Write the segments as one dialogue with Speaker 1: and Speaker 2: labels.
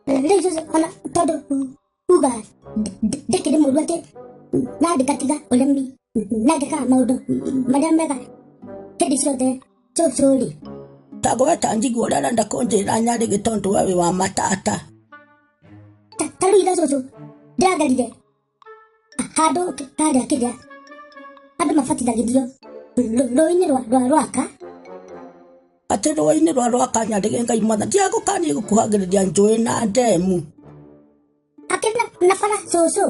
Speaker 1: Rĩu cũcũ ona tondũ uga ndĩkĩrĩ mũru atĩ na ndĩgatiga ũremi na ngĩkaga maũndũ marĩa mega hĩndĩ ciothe cũcũ rĩ.
Speaker 2: Tagweta njigue ũrĩa ũrenda kũnjĩra Nyarĩgĩ tondũ we wĩ wa matata.
Speaker 1: Ta rĩu ira cũcũ ndĩragerire handũ harĩa kĩrĩa andũ mabatithagĩrio rũĩ-inĩ rwa Rwaka.
Speaker 2: Atĩ rũĩ-inĩ rwa Rwaka Nyarĩgĩ Ngai mwathani ndiagũkanie gũkuhagĩrĩria njũĩ na ndemu.
Speaker 1: Akĩrĩ na bara cũcũ.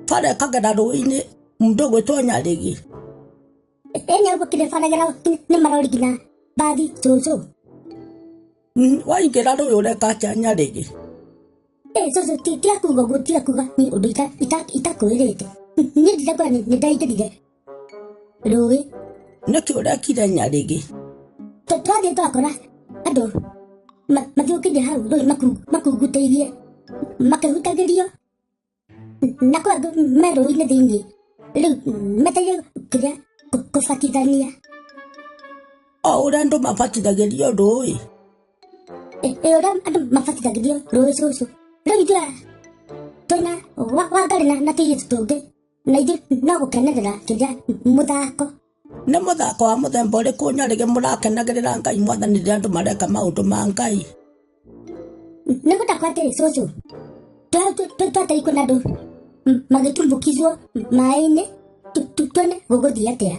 Speaker 2: Bara ĩkagera rũĩ-inĩ mũndũ ũgwĩtwo Nyarĩgĩ.
Speaker 1: Ĩni ũguo kĩrĩa baragera nĩ marori nginya mbathi cũcũ.
Speaker 2: Waingĩra rũĩ ũreka atĩa Nyarĩgĩ?
Speaker 1: Cũcũ tiga kuga ũguo, tiga kuga niĩ ũndũ itakwĩrĩte. Niĩ ndirakwĩra nĩ ndaingĩrire rũĩ.
Speaker 2: Nĩkĩ ũrekire Nyarĩgĩ?
Speaker 1: Twathiĩ twakora andũ mathiũkĩire hau rũĩ makungutĩirie makĩhutagĩrio na kwĩ angĩ me rũĩ-inĩ thĩiniĩ rĩu metereire kĩrĩa kũbatithania.
Speaker 2: O ũrĩa andũ mabatithagĩrio rũĩ?
Speaker 1: Ĩ ũrĩa andũ mabatithagĩrio rũĩ cũcũ. Rĩu ithuĩ twĩna Wangarĩ na tũirĩtu tũngĩ na ithuĩ no gũkenerera kĩrĩa mũthako.
Speaker 2: Nĩ mũthako wa mũthemba ũrĩkũ Nyarĩgĩ mũrakenagĩrĩra Ngai mwathani rĩrĩa andũ mareka maũndũ ma Ngai?
Speaker 1: Nĩ ngwenda kwa atĩrĩ cũcũ, twathiĩ kwĩna andũ magĩtumbukizwo maĩ-inĩ, tuone gũgũthiĩ atĩa.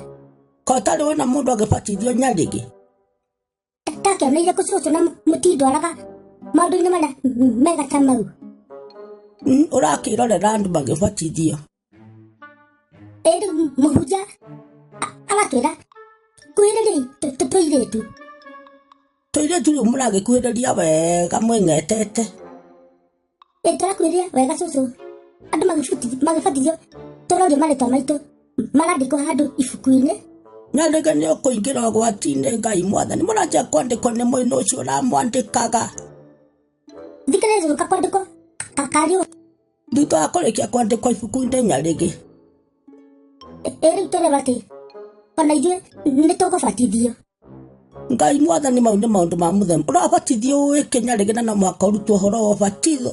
Speaker 2: Ko ũtarĩ wona mũndũ agĩbatithio Nyarĩgĩ?
Speaker 1: Ndakĩoneire kũ cũcũ na mũtindwaraga maũndũ-inĩ marĩa mega ta mau.
Speaker 2: Ũrakĩrorera andũ magĩbatithio.
Speaker 1: Ĩ rĩu mũhunjia aratwĩra kuhĩrĩriai tũirĩtu.
Speaker 2: Tũirĩtu rĩu mũragĩkuhĩrĩria wega mwĩng'etete.
Speaker 1: Ĩ tũrakuhĩrĩria wega cũcũ. Andũ magĩbatithio tũrorio marĩtwa maitũ marandĩkwo handũ ibuku-inĩ.
Speaker 2: Nyarĩgĩ nĩ ũkũingĩra ũgwati-inĩ Ngai mwathani mũranjia kwandĩkwo nĩ mũini ũcio ũramwandĩkaga.
Speaker 1: Thikĩrĩria cũcũ kakwandĩkwo karĩ ũ.
Speaker 2: Thutha wa kũrĩkia kwandĩkwo ibuku-inĩ Nyarĩgĩ.
Speaker 1: Ĩ rĩu tũrerwo atĩ ona ithuĩ nĩ tũgũbatithio.
Speaker 2: Ngai mwathani mau nĩ maũndũ ma mũthemba. Ũrabatithio ũĩke Nyarĩgĩ na no mũhaka ũrutwo ũhoro wa ũbatitho.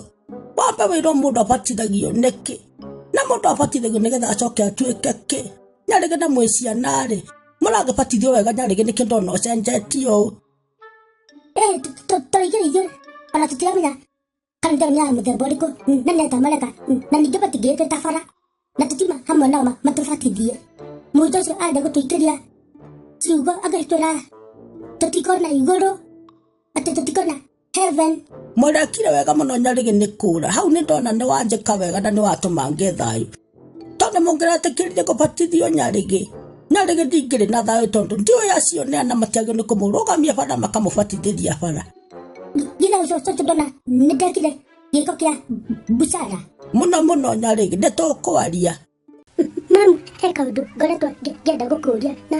Speaker 2: Wambe wĩrwo mũndũ abatithagio nĩkĩ? Na mũndũ abatithagio nĩgetha acoke atuĩke kĩ? Nyarĩgĩ na mwĩ ciana rĩ, mũragĩbatithio wega Nyarĩgĩ nĩkĩ ndona ũcenjetie ũũ?
Speaker 1: Tũraingĩra ithuĩ ona tũtiramenya kanitha ĩyo nĩ ya mũthemba ũrĩkũ na nĩ atĩa mareka na ningĩ matingĩhĩtwo ta bara na tũtiuma hamwe nao matũbatithie. Mũhunjia ũcio arenda gũtũingĩria ciugo agĩtwĩra tũtikona igũrũ, atĩ tũtikona heaven.
Speaker 2: Mũrekire wega mũno Nyarĩgĩ nĩ kũra. Hau nĩ ndona nĩ wanjĩka wega na nĩ watũma ngĩe thayũ. Tondũ mũngĩretĩkĩrire kũbatithio Nyarĩgĩ, Nyarĩgĩ ndingĩrĩ na thayũ tondũ ndiũĩ acio nĩ ana matiagĩrĩirwo nĩ kũmũrũgamia bara makamũbatithĩria bara.
Speaker 1: Thutha ũcio cũcũ ndona nĩ ndekire gĩko kĩa busara.
Speaker 2: Mũno mũno Nyarĩgĩ nĩ tũkwaria.
Speaker 1: Mamu, he kaũndũ ngoretwo ngĩenda gũkũria na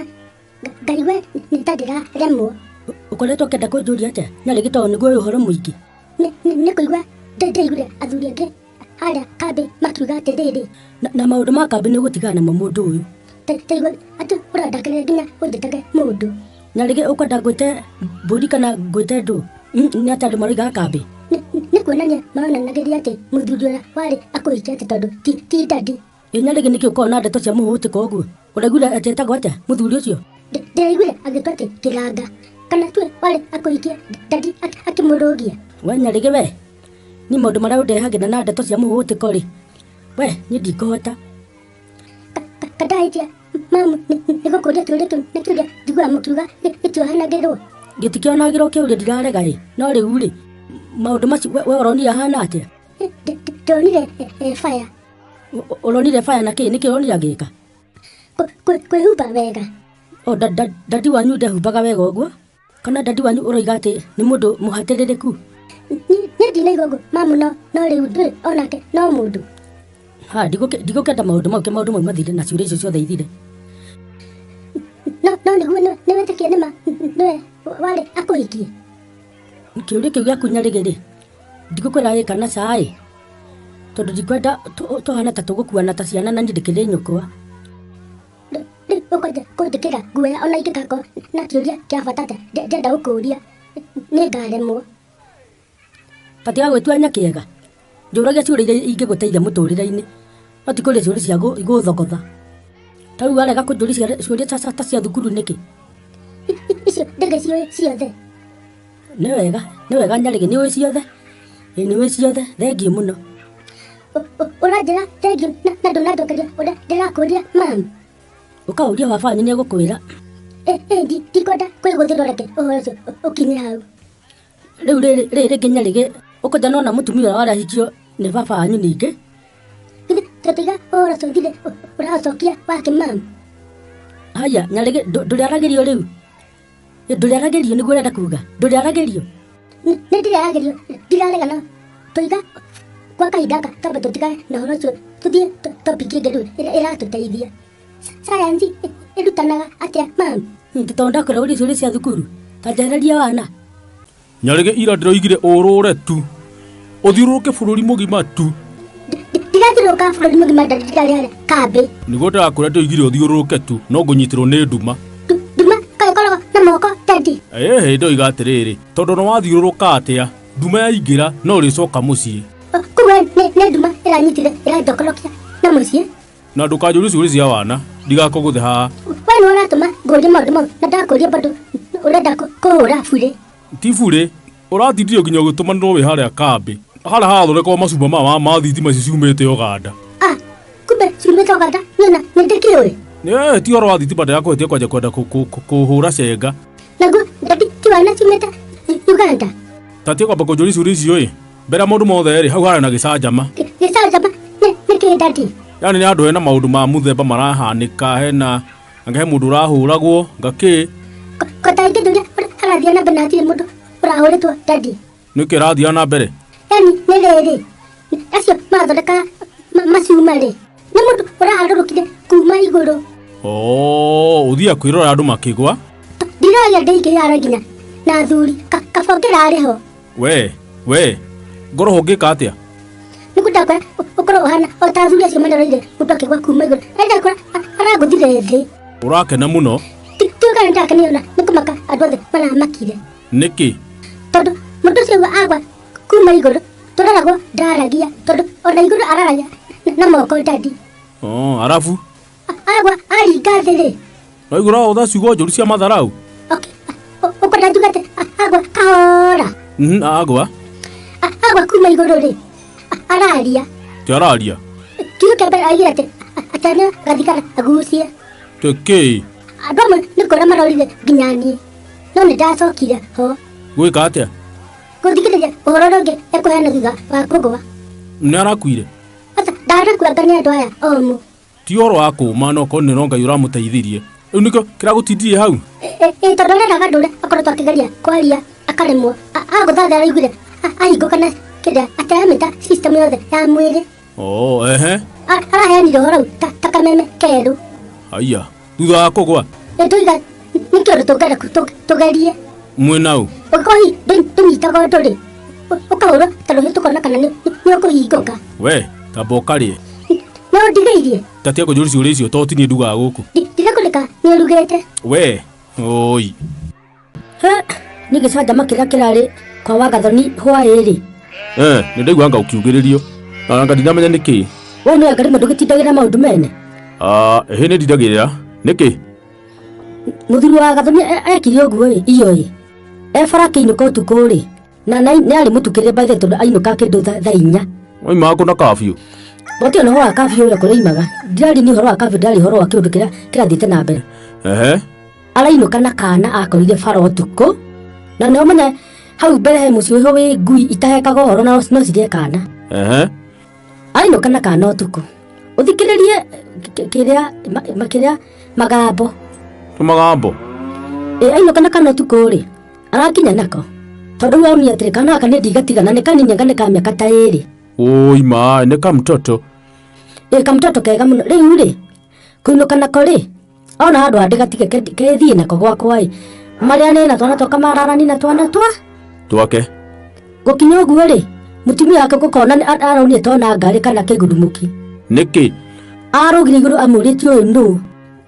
Speaker 1: ngarigwo nĩ ta ndĩraremwo.
Speaker 3: Ũkoretwo ũkĩenda kũnjũria atĩa Nyarĩgĩ tondũ nĩguo ũĩ ũhoro mũingĩ?
Speaker 1: Nĩ kũigua ndĩraiguire athuri angĩ harĩa kambĩ makiuga atĩrĩrĩ.
Speaker 3: Na maũndũ ma kambĩ nĩ ũgũtigana namo mũndũ ũyũ.
Speaker 1: Ndaigua atĩ ũrandakarĩra nginya ũnjĩtage mũndũ.
Speaker 3: Nyarĩgĩ ũkwenda ngwĩte mbũri kana ngwĩte ndũ? Nĩ atĩa andũ maroigaga kambĩ?
Speaker 1: Nĩ kuonania maronanagĩria atĩ mũthuri ũrĩa warĩ akũhikia atĩ tondũ ti ndadi.
Speaker 3: Ĩ Nyarĩgĩ nĩkĩ ũkoragwo na ndeto cia mũhũhũtĩko ũguo? Ũraiguire atĩ etagwo atĩa mũthuri ũcio?
Speaker 1: Ndĩraiguire agĩtwo atĩ Kĩranga. Kana tuwe warĩ akũhikie ndadi akĩmũrũgia.
Speaker 3: We Nyarĩgĩ we, niĩ maũndũ marĩa ũndehagĩra na ndeto cia mũhũhũtĩko rĩ, we niĩ ndikũhota.
Speaker 1: Kandahĩtia mamu nĩ gũkũria kĩũria kĩu nĩ kĩũria njiguaga mũkiuga gĩtiohanagĩrwo.
Speaker 3: Gĩtikĩonagĩrwo kĩũria ndirarega ĩ, no rĩu rĩ, maũndũ macio we ũronire ahana atĩa?
Speaker 1: Ndonire fire.
Speaker 3: Ũronire fire na kĩ? Nĩkĩ ũronire agĩka?
Speaker 1: Kwĩhumba wega.
Speaker 3: O dadi wanyu ndehumbaga wega ũguo? Kana dadi wanyu ũroiga atĩ nĩ mũndũ mũhatĩrĩrĩku?
Speaker 1: Niĩ ndinaigua ũguo mamu, no rĩu ndũĩ onake no mũndũ.
Speaker 3: Ha, ndigũkĩenda maũndũ mau, ke maũndũ mau mathire na ciũria icio ciothe ithire.
Speaker 1: No nĩguo nĩ wĩtĩkie nĩma nĩwe warĩ akũhikie.
Speaker 3: Kĩũria kĩu gĩaku Nyarĩgĩ rĩ, ndigũkwĩra ĩ kana ca ĩ, tondũ ndikwenda tũhane ta tũgũkuana ta ciana na niĩ ndĩkĩrĩ nyũkwa.
Speaker 1: Rĩu ũkwenda kũnjĩkĩra guoya ona ingĩgakorwo na kĩũria kĩa bata atĩa ndĩrenda gũkũria nĩ ngaremwo.
Speaker 3: Ta tiga gwĩtua nyakĩega. Njũragia ciũria iria ingĩgũteithia mũtũrĩre-inĩ. No ti kũria ciũria cia gũthogotha. Ta rĩu warega kũnjũria ciũria ta cia thukuru nĩkĩ?
Speaker 1: Icio ndĩgĩciũĩ ciothe.
Speaker 3: Nĩ wega, nĩ wega Nyarĩgĩ, nĩ ũĩ ciothe? Ĩĩ nĩ ũĩ ciothe, thengiũ mũno.
Speaker 1: Ũranjĩra thengiũ na ndũnanjokeria ũrĩa ndĩrakũria ma'am.
Speaker 3: Ũkaũria baba wanyu nĩ egũkwĩra.
Speaker 1: Ndikwenda kwĩgũthĩrwo, reke ũhoro ũcio ũkinye hau.
Speaker 3: Rĩu rĩrĩ rĩngĩ Nyarĩgĩ, ũkũnja nona mũtumia ũrĩa warahikio nĩ baba wanyu ningĩ.
Speaker 1: Githĩ tũtiga ũhoro ũcio ũthire, ũracokia wake ma'am?
Speaker 3: Haya Nyarĩgĩ, ndũrĩaragĩrio rĩu? Ndũrĩaragĩrio nĩguo ũrenda kuga? Ndũrĩaragĩrio?
Speaker 1: Nĩ ndĩrĩaragĩrio, ndiraregana. Tũiga kwa kahinda gaka twambe tũtigane na ũhoro ũcio, tũthiĩ topic ĩngĩ rĩu ĩratũteithia. Sayansi ĩrutanaga atĩa ma'am?
Speaker 3: Tondũ ndakwĩra ũrie ciũria cia thukuru, ta njehereria wana.
Speaker 4: Nyarĩgĩ ira ndĩroigire ũrũre tu. Ũthiũrũrũke bũrũri mũgima tu.
Speaker 1: Ndirathiũrũrũka bũrũri mũgima, ndirarĩ harĩa kambĩ.
Speaker 4: Nĩguo ndĩrakwĩra ndĩroigire ũthiũrũrũke tu, no ngũnyitĩrwo nĩ nduma.
Speaker 1: Nduma kaĩ ĩkoragwo na moko daddy?
Speaker 4: Ĩhĩ ndoiga atĩrĩrĩ, tondũ ona wathiũrũrũka atĩa, nduma yaingĩra no ũrĩcoka mũciĩ.
Speaker 1: Kumbe nĩ nduma ĩranyitire ĩranjokorokia na mũciĩ.
Speaker 4: Na ndũkanjũrie ciũria cia wana, ndigakũgũthe haha.
Speaker 1: We nĩwe ũratũma ngũrie maũndũ mau, na ndakũria bado ũrenda kũhũra burĩ.
Speaker 4: Ti burĩ, ũratindire nginya ũgĩtũmanĩrwo wĩ harĩa kambĩ. Harĩa harathondekwo macuma maya ma thitima ici ciumĩte Uganda.
Speaker 1: Ah, kumbe ciumĩte Uganda, niĩ nĩ ndĩkĩũĩ.
Speaker 4: Nĩ ti ũhoro wa thitima ndĩrakũhĩtia kwanja kwenda kũhũra cenga.
Speaker 1: Naguo daddy ti wana ciumĩte Uganda.
Speaker 4: Ta tiga kwamba kũnjũria ciũria icio ĩ. Mbere ya maũndũ mothe rĩ, hau harĩa na gĩcanjama.
Speaker 1: Gĩcanjama nĩ kĩ daddy?
Speaker 4: Yaani nĩ handũ hena maũndũ ma mũthemba marahanĩka, hena anga he mũndũ ũrahũragwo, ngakĩ.
Speaker 1: Ko ta ingĩnjũria ũrĩa harathiĩ na mbere na hatirĩ mũndũ ũrahũrĩtwo daddy.
Speaker 4: Nĩkĩ ĩrathiĩ na mbere?
Speaker 1: Yaani nĩ rĩrĩ, acio marathondeka macuma rĩ, nĩ mũndũ ũraharũrũkire kuma igũrũ.
Speaker 4: Oh, ũthiaga kwĩrora andũ makĩgwa?
Speaker 1: Ndiroria ndĩingĩyara nginya na athuri, kaba ũngĩrarĩ ho.
Speaker 4: We, we, ngorwo ho ngĩka atĩa?
Speaker 1: Nĩguo ndakwĩra ũkorwo ũhana o ta athuri acio mareroire mũndũ akĩgwa kuma igũrũ. Na ndakwĩra aragũthire thĩ.
Speaker 4: Ũrakena mũno?
Speaker 1: Tiũĩ kana nĩndĩrakenio ona nĩ kũmaka andũ othe maramakire.
Speaker 4: Nĩkĩ?
Speaker 1: Tondũ mũndũ ũcio agwa kuma igũrũ tũraragwo ndaragia, tondũ ona igũrũ araragia na moko daddy.
Speaker 4: Oh, arabu?
Speaker 1: Agwa aringa thĩ rĩ.
Speaker 4: No igũrũ ũraũtha ciugo njũru cia matharau?
Speaker 1: Okay, ũkwenda njuge atĩ agwa kahora.
Speaker 4: Agwa?
Speaker 1: Agwa kuma igũrũ rĩ, araria.
Speaker 4: Ti araria?
Speaker 1: Kiugo kĩa mbere aigire atĩ atana gathigara agucie.
Speaker 4: Tĩkĩ?
Speaker 1: Andũ amwe nĩ kũra marorire nginya niĩ, no nĩ ndacokire ho.
Speaker 4: Gwĩka atĩa?
Speaker 1: Gũthikĩrĩria ũhoro ũrĩa ũngĩ ekũheana thutha wa kũgwa.
Speaker 4: Nĩ arakuire?
Speaker 1: Aca, ndanakuanga nĩ andũ aya omũ.
Speaker 4: Ti ũhoro wa kũũma, no korwo nĩ no Ngai ũramũteithirie. Rĩu nĩkĩo kĩragũtindirie hau?
Speaker 1: Tondũ areraga andũ ũrĩa akoretwo akĩgeria kwaria akaremwo. Agũtha thĩ araiguire ahingũka na kĩrĩa ateramĩta system yothe ya mwĩrĩ.
Speaker 4: Oh, ehe.
Speaker 1: Araheanire ũhoro ta kameme kerũ.
Speaker 4: Haiya, thutha wa kũgwa?
Speaker 1: Nĩtũiga nĩ kĩũndũ tũngĩenda tũgerie.
Speaker 4: Mwĩ nau?
Speaker 1: Ũngĩkorwo hihi ndũnyitaga ũndũ rĩ, ũkahũrwo ta rũhiũ tũkona kana nĩ ũkũhingũka.
Speaker 4: We, tamba ũkarĩe.
Speaker 1: Nĩ ũndigĩirie?
Speaker 4: Ta tiga kũnjũria ciũria icio tondũ ti niĩ ndugaga gũkũ.
Speaker 1: Ndirekũrĩka nĩ ũrugĩte.
Speaker 4: We, oi.
Speaker 3: He, nĩ gĩcanjama kĩrĩa kĩrarĩ kwa Wagathoni hwaĩ rĩ.
Speaker 4: Nĩ ndaigua anga ũkiugĩrĩrio. Anga ndinamenya nĩ kĩ.
Speaker 3: We nĩ anga rĩmwe ndũgĩtindagĩra maũndũ mene?
Speaker 4: Ĩhĩ nĩ ndindagĩrĩra. Nĩkĩ?
Speaker 3: Mũthuri wa Gathoni ekire ũguo rĩ, iyo ĩ. E bara akĩinũka ũtukũ rĩ, na nĩ arĩ mũtukĩrĩre by the way tondũ ainũka kĩndũ thaa inya.
Speaker 4: Oimaga kũ na kabiũ?
Speaker 3: Gũtirĩ na ũhoro wa kabiũ ũrĩa kũrĩimaga. Ndirari nĩ ũhoro wa kabiũ, ndirari ũhoro wa kĩũndũ kĩrĩa kĩrathiĩte na mbere.
Speaker 4: Ehe.
Speaker 3: Arainũka na kana akorire bara ũtukũ. Na nĩ ũmenye hau mbere he mũciĩ wĩho wĩ ngui itahekaga ũhoro na no cirĩe kana.
Speaker 4: Ehe.
Speaker 3: Arainũka na kana ũtukũ. Ũthikĩrĩrie kĩrĩa magambo.
Speaker 4: Tũmagambo?
Speaker 3: Ainũka na kana ũtukũ rĩ, arakinya nako. Tondũ rĩu aronire atĩrĩ, kana gaka nĩ ndigatigana, nĩ kanini anga nĩ ka mĩaka ta ĩrĩ.
Speaker 4: Oi ma, nĩ kamtoto.
Speaker 3: Kamtoto kega mũno. Rĩu rĩ, kũinũka nako rĩ, ona handũ handĩ gatige kethiĩ nako gwakwa ĩ. Marĩa na twana twa kamararani na twana twa?
Speaker 4: Twake.
Speaker 3: Gũkinya ũguo rĩ, mũtumia wake gũkona nĩ aronire tona ngari kana kĩgurumũki.
Speaker 4: Nĩkĩ?
Speaker 3: Arũgire igũrũ amũrĩtie ũyũ nũ?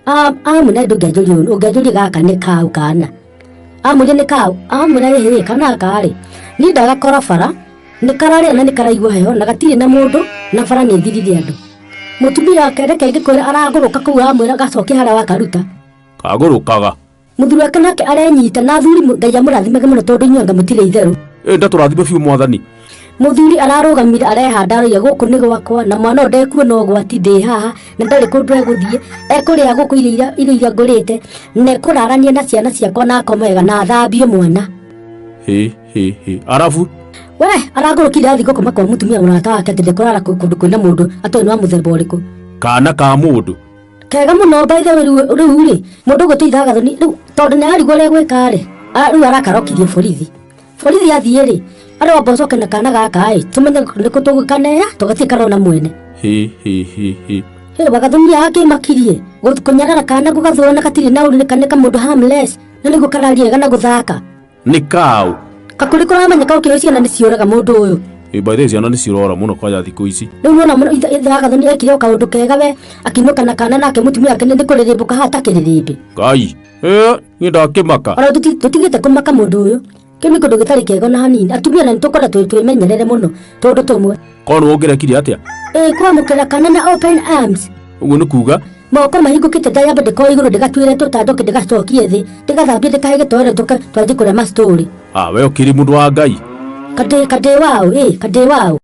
Speaker 3: Amwĩra ndũngĩanjũria ũyũ, ũngĩanjũria gaka nĩ kau kana? Amwĩra nĩ kau? Amwĩra ĩhĩ, kana gaka rĩ. Niĩ ndagakora bara, Nĩ kararĩa na nĩ karaigua heho na gatirĩ na mũndũ na bara nĩ thirire andũ. Mũtumia wake reke ngĩkwĩra aragũrũka kũu amwĩra gacoke harĩa wakaruta.
Speaker 4: Kagũrũkaga.
Speaker 3: Mũthuri wake nake arenyita na athuri Ngai amũrathimage mũno tondũ inyuĩ anga mũtirĩ itherũ.
Speaker 4: Ĩ ndatũrathime biũ mwathani.
Speaker 3: Mũthuri ararũgamire arehanda aroiga gũkũ nĩ gwakwa na mwana ũyũ ndekuona ũgwati ndĩ haha na ndarĩ kũndũ egũthiĩ ekũrĩa gũkũ irio iria ngũrĩte na ekũrarania na ciana ciakwa na akome wega na athambie mwana.
Speaker 4: Hĩ hĩ hĩ. Arabu
Speaker 3: we aragũrũkire athiĩ gũkoma kwa mũtumia mũrata wake atĩ ndekũrara kũndũ kwĩna mũndũ atoĩ nĩ wa mũthemba ũrĩkũ.
Speaker 4: Kana ka mũndũ.
Speaker 3: Kega mũno by the way rĩu rĩ mũndũ ũgũtũithaga gathoni rĩu tondũ nĩ ararigwo ũrĩa egwĩka rĩ rĩu arakarokirie borithi. Borithi athiĩ rĩ arĩa wamba ũcoke na kana gaka ĩ tũmenye nĩkũ tũgũkanea tũgathiĩ karona mwene.
Speaker 4: Hĩ hĩ hĩ hĩ.
Speaker 3: Hĩ wagathoni akĩmakirie kũnyarara kana gũgathũra na gatirĩ na ũru nĩ kamũndũ harmless na nĩguo karariega na gũthaka.
Speaker 4: Nĩ kaũ.
Speaker 3: Kakũrĩ kũramenya kau kĩo ciana nĩ ciũraga mũndũ ũyũ.
Speaker 4: Ĩ by the way ciana nĩ cirora mũno kwanja thikũ ici.
Speaker 3: Rĩu nĩwona mũno ithe Gathoni ekire o kaũndũ kega we akinũka na kana nake mũtumia wake nĩ kũrĩrĩmbũka haha ta kĩrĩrĩmbĩ.
Speaker 4: Ngai. Ĩ niĩ ndakĩmaka.
Speaker 3: Ona tũtigĩte kũmaka mũndũ ũyũ. Kĩu nĩ kĩndũ gĩtarĩ kĩega ona hanini. Atumia na nĩtũkorwo twĩmenyerere mũno tũndũ tũmwe.
Speaker 4: Korwo nĩwe ũngĩrekire atĩa?
Speaker 3: Ĩ kwamũkĩra kana na open arms.
Speaker 4: Ũguo nĩ kuga?
Speaker 3: Moko mahingũkĩte ndayambe ndĩkoe igũrũ ndĩgatuĩre tũtandoke ndĩgacokie thĩ ndĩgathambie ndĩkahe gĩtoero twanjie kũrĩa mastori.
Speaker 4: Ah we ũkĩrĩ mũndũ wa Ngai.
Speaker 3: Kadĩ wao ĩ kadĩ wao.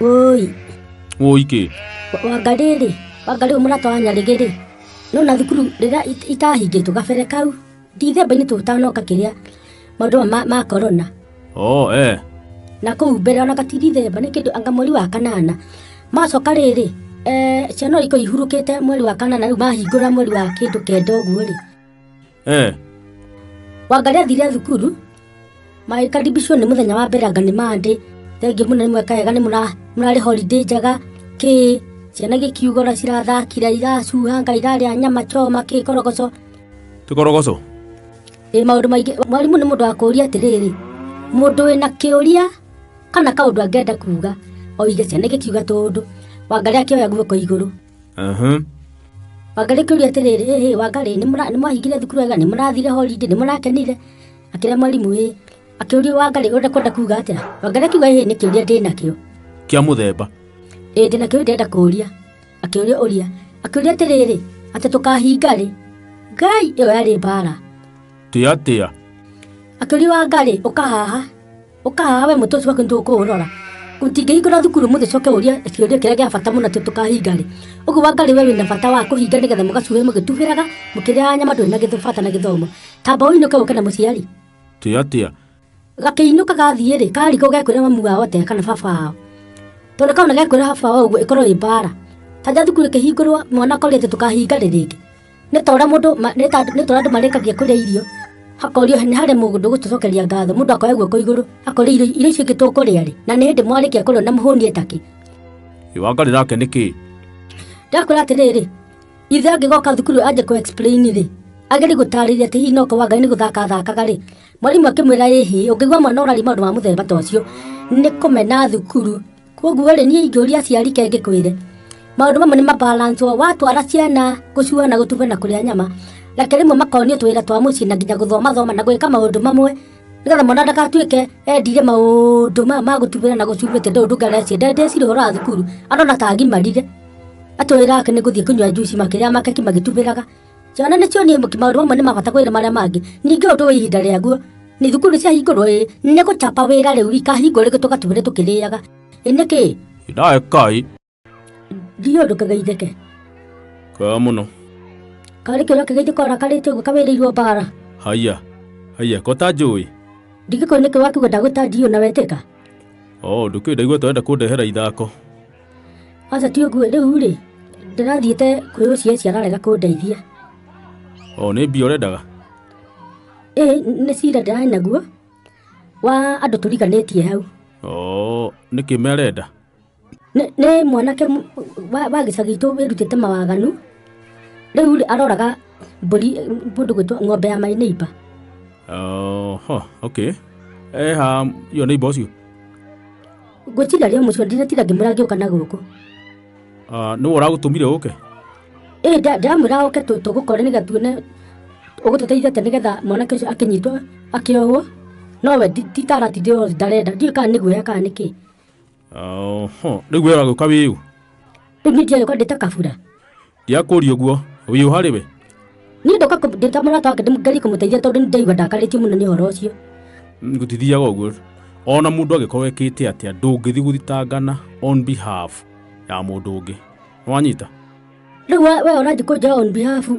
Speaker 3: Oi.
Speaker 4: Oi kĩ?
Speaker 3: Wangarĩ rĩ, Wangarĩ ũyũ mũrata wa Nyarĩgĩ rĩ. No na thukuru rĩrĩa itahingĩtwo gabere kau Dithemba-inĩ tũtanoka kĩrĩa maũndũ ma corona.
Speaker 4: Oh eh.
Speaker 3: Na kũu mbere ona gati Dithemba nĩ kĩndũ anga mweri wa kanana. Macoka rĩrĩ ciana ikorwo ihurũkĩte mweri wa kanana rĩu mahingũra mweri wa kĩndũ kenda ũguo rĩ.
Speaker 4: Eh.
Speaker 3: Wangarĩ athire thukuru magĩkaribicwo nĩ mũthenya wa mbere anga nĩ Monday. Thengiũ mũno nĩ mweka wega nĩ mũrarĩ holiday njega kĩ ciana gĩkiuga ũrĩa cirathakire iracuhanga irarĩa nyama choma kĩ korogoco.
Speaker 4: Ti korogoco?
Speaker 3: Ĩ maũndũ maingĩ. Mwarimũ nĩ mũndũ wa kũũria atĩrĩrĩ mũndũ wĩna kĩũria kana kaũndũ angĩenda kuga oige ciana gĩkiuga tũndũ Wangarĩ akĩoya guoko igũrũ. Wangarĩ akĩũria atĩrĩrĩ ĩhĩ Wangarĩ nĩ mwahingire thukuru wega nĩ mũrathire holiday nĩ mũrakenire akĩra mwarimũ ĩ akĩũria Wangarĩ ũrenda kwenda kuga atĩa Wangarĩ akiuga ĩhĩ nĩ kĩũria ndĩnakĩo.
Speaker 4: Kĩa mũthemba.
Speaker 3: Ĩ ndĩnakĩo ndĩrenda kũũria akĩũria ũria akĩũria atĩrĩrĩ atĩ tũkahinga rĩ Ngai ĩyo yarĩ mbara.
Speaker 4: Ti atĩa?
Speaker 3: Akĩũria Wangarĩ ũkahaha ũkahaha we mũtwe ũcio waku nĩtũkũũrora. Tũtingĩhingũra thukuru mũthĩ coke ũrie kĩũria kĩrĩa gĩa bata mũno atĩ tũkahinga rĩ. Ũguo Wangarĩ we wĩna bata wa kũhinga nĩgetha mũgacuhe mũgĩtubĩraga mũkĩrĩaga nyama ndũrĩ na bata na gĩthomo. Tamba ũinũke ũke na mũciari.
Speaker 4: Ti atĩa?
Speaker 3: Gakĩinũka gathiĩ rĩ karigwo gekwĩra mamu wao atĩa kana baba wao. Tondũ kaona gekwĩra baba wao ũguo ĩkorwo ĩ mbara. Ta nja thukuru ĩkĩhingũrwo mwana akorire atĩ tũkahinga rĩ rĩngĩ. Nĩ ta ũrĩa mũndũ nĩ ta ũrĩa andũ marĩkagia kũrĩa irio. Hakorio nĩ harĩ mũndũ gũtũcokeria ngatho mũndũ akoya guoko igũrũ akoria irio icio ingĩ tũkũrĩa rĩ na nĩ hĩndĩ mwarĩkia kũrĩa na mũhũnie takĩ.
Speaker 4: Ĩ Wangarĩ nake nĩ kĩ?
Speaker 3: Ndakwĩra atĩrĩrĩ ithe angĩgoka thukuru anjie kũ explain rĩ agerie gũtarĩria atĩ hihi no korwo Wangarĩ nĩ gũthaka athakaga rĩ mwarimũ akĩmwĩra ĩhĩ ũngĩigua mwana ũraria maũndũ ma mũthemba ta ũcio nĩ kũmena thukuru. Koguo rĩ niĩ ingĩũria aciari ke ngĩkwĩre maũndũ mamwe nĩ mabalancwo watwara ciana gũcua na gũtuba na kũrĩa nyama reke rĩmwe makonio twĩra twa mũciĩ na nginya gũthoma thoma na gwĩka maũndũ mamwe nĩgetha mwana ndagatuĩke endire maũndũ maya ma gũtubĩra na gũcumbĩte ndũndũ ngareciria ndeciria ũhoro wa thukuru arona ta agimarire atĩ wĩra wake nĩ gũthiĩ kũnyua juici makĩrĩa makeki magĩtubĩraga. Ciana nĩcio niĩ maũndũ mamwe nĩ ma bata kwĩra marĩa mangĩ ningĩ ũndũ wĩ ihinda rĩaguo nĩ thukuru ciahingũrwo ĩ nĩ gũchapa wĩra rĩu ikahingũrwo rĩngĩ tũgatubĩre tũkĩrĩaga. Ĩ nĩkĩ?
Speaker 4: Nawe kai.
Speaker 3: Ndiũĩ ũndũ kĩgeithĩke.
Speaker 4: Kega mũno.
Speaker 3: Karĩ kĩũria kĩgeithĩke ũrakarĩte ũguo kawĩrĩirwo mbara.
Speaker 4: Haiya. Haiya ko ta njũĩ?
Speaker 3: Ndingĩkũĩ nĩkĩ wakiuga ndagwĩta ndiũ na wetĩka.
Speaker 4: Oh ndũkĩũĩ ndaigua ta ũrenda kũndehera ithako.
Speaker 3: Aca ti ũguo rĩu rĩ ndĩrathiĩte kwĩ ũcio ararega kũndeithia.
Speaker 4: Oh nĩ mbia ũrendaga?
Speaker 3: Ĩ nĩ cira ndĩrarĩ naguo wa andũ tũriganĩtie hau.
Speaker 4: Oh nĩkĩ merenda?
Speaker 3: Nĩ mwanake wa gĩcagi gitũ wĩrutĩte mawaganu rĩu rĩ aroraga mbũri mũndũ gwĩtwo ng'ombe ya my neighbor.
Speaker 4: Oh okay. Eha yo neighbor ũcio?
Speaker 3: Ngwĩciria rĩo mũcio ndinatira ngĩmwĩra ngĩũka na gũkũ.
Speaker 4: Nĩwe ũragũtũmire ũke?
Speaker 3: Ĩ ndĩramwĩra oke tũgũkore nĩgetha tuone ũgũtũteithia atĩa nĩgetha mwanake ũcio akĩnyitwo akĩohwo. Nowe ti taratindĩrwo ndarenda, ndiũĩ kana nĩ guoya kana nĩ kĩ.
Speaker 4: Oho, rĩu we ũragĩũka wĩũ?
Speaker 3: Rĩu niĩ ndiagĩũka ndĩ ta kabura.
Speaker 4: Ndiakũria ũguo, wĩũ harĩ we?
Speaker 3: Niĩ ndoka ndĩ ta mũrata wake ngerie kũmũteithia tondũ nĩ ndaigua ndakarĩtio mũno nĩ ũhoro ũcio.
Speaker 4: Gũtithiaga ũguo. Ona mũndũ angĩkorwo ekĩte atĩa, ndũngĩthiĩ gũthitangana on behalf ya mũndũ ũngĩ. Nĩwanyita?
Speaker 3: Rĩu we ũrathiĩ kũnjoya on behalf,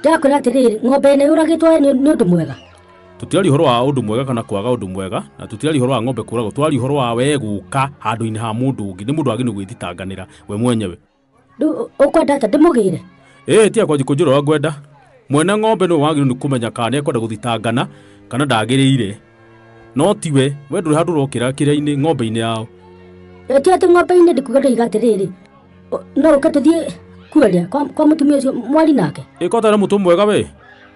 Speaker 3: ndĩrakwĩra atĩrĩrĩ, ng'ombe ĩno yũragĩtwo nĩ ũndũ mwega.
Speaker 4: Tũtiraria ũhoro wa ũndũ mwega kana kwaga ũndũ mwega, na tũtiraria ũhoro wa ng'ombe kũragwo, tũraria ũhoro wa we gũka handũ-inĩ ha mũndũ ũngĩ. Nĩ mũndũ wagĩrĩirwo gwĩthitanganĩra we mwenyewe.
Speaker 3: Rĩu ũkwenda atĩa ndĩmũgĩre?
Speaker 4: Ĩĩ, tiga kwanjia kũnjĩra ũrĩa ngwenda. Mwene ng'ombe nĩwe wagĩrĩirwo nĩ kũmenya kana nĩekwenda gũthitangana kana ndagĩrĩire. No tiwe, we ndũrĩ handũ ũrokĩra kĩrĩa-inĩ ng'ombe-inĩ yao.
Speaker 3: Ti atĩ ng'ombe-inĩ ndikuga ndoiga atĩrĩrĩ, no ũke tũthiĩ kweria kwa mũtumia ũcio mwari nake.
Speaker 4: Ĩ ko ũtarĩ na mũtwe mwega we?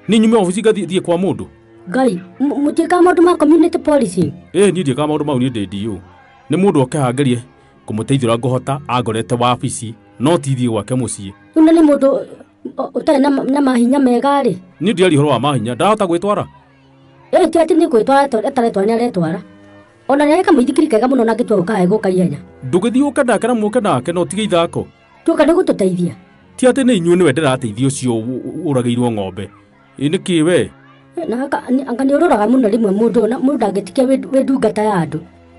Speaker 4: Niĩ nyume obici ngathiĩ thiĩ kwa mũndũ?
Speaker 3: Ngai, mũtiĩkaga maũndũ ma community policing?
Speaker 4: Ĩ niĩ ndiĩkaga maũndũ mau, niĩ ndĩ DO. Nĩ mũndũ oke haha ngerie kũmũteithia ũrĩa ngũhota angorete wabici, no ti thiĩ gwake mũciĩ.
Speaker 3: Rĩu na nĩ mũndũ ũtarĩ na mahinya mega rĩ?
Speaker 4: Niĩ ndiaria ũhoro wa mahinya, ndahota gwĩtwara?
Speaker 3: Ĩ ti atĩ nĩ gwĩtwara ataretwara nĩ aretwara. Ona nĩ arĩ kamũithikiri kega mũno na angĩtua gũka egũka ihenya.
Speaker 4: Ndũgĩthiĩ ũke nake na mũke nake na ũtige ithako.
Speaker 3: Tuoka nĩ gũtũteithia.
Speaker 4: Ti atĩ nĩ inyuĩ nĩwe ndĩrateithia ũcio ũragĩirwo ng'ombe. Ĩ nĩkĩ we?
Speaker 3: Na anga nĩ ũroraga mũno rĩmwe mũndũ na mũndũ ndangĩtikia wĩ ndungata ya andũ.